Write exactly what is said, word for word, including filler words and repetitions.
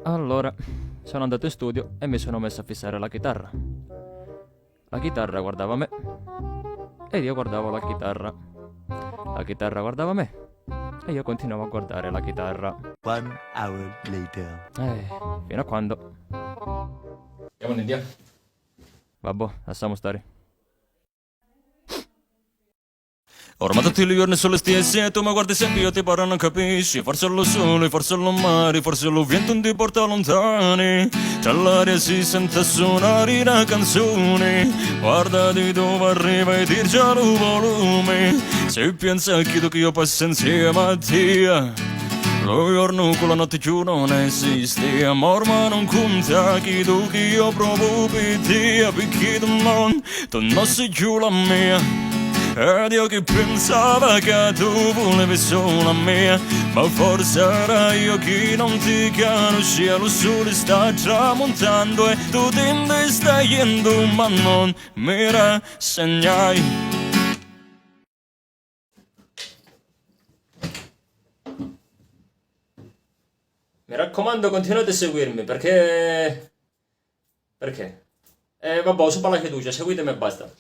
Allora, sono andato in studio e mi sono messo a fissare la chitarra. La chitarra guardava me ed io guardavo la chitarra. La chitarra guardava me e io continuavo a guardare la chitarra. One hour later. Eh, fino a quando... Andiamo in India? Vabbò, lasciamo stare. Ormai tutti li jorni su li stissi e tu mi guardi sempri, io ti parru non capisci. Forse lu suli, forse lu mari, forse lu vientu nun ti porta luntani. Tra l'aria si senta sunari na canzuni. Guarda di dove arriva e dirgia lu volumi. Si pienza a chiddu chi io passa insieme a tia. Lu jornu cu la notti cchiù non esistia, ma ormai non cunta chiddu chi io provu pi tia, picchì tu non Tu non si cchiù la mia. Ed io chi pinsava ca tu vulevi sulu a mia, ma forse era io chi non ti canuscia. Lu suli sta tramuntandu e tu ti ndi stai jendu, ma non mi rassegnai. Mi raccomandu, continuate a seguirmi perché... Perché? Eh, vabbò, su palla fiducia, seguitemi e basta.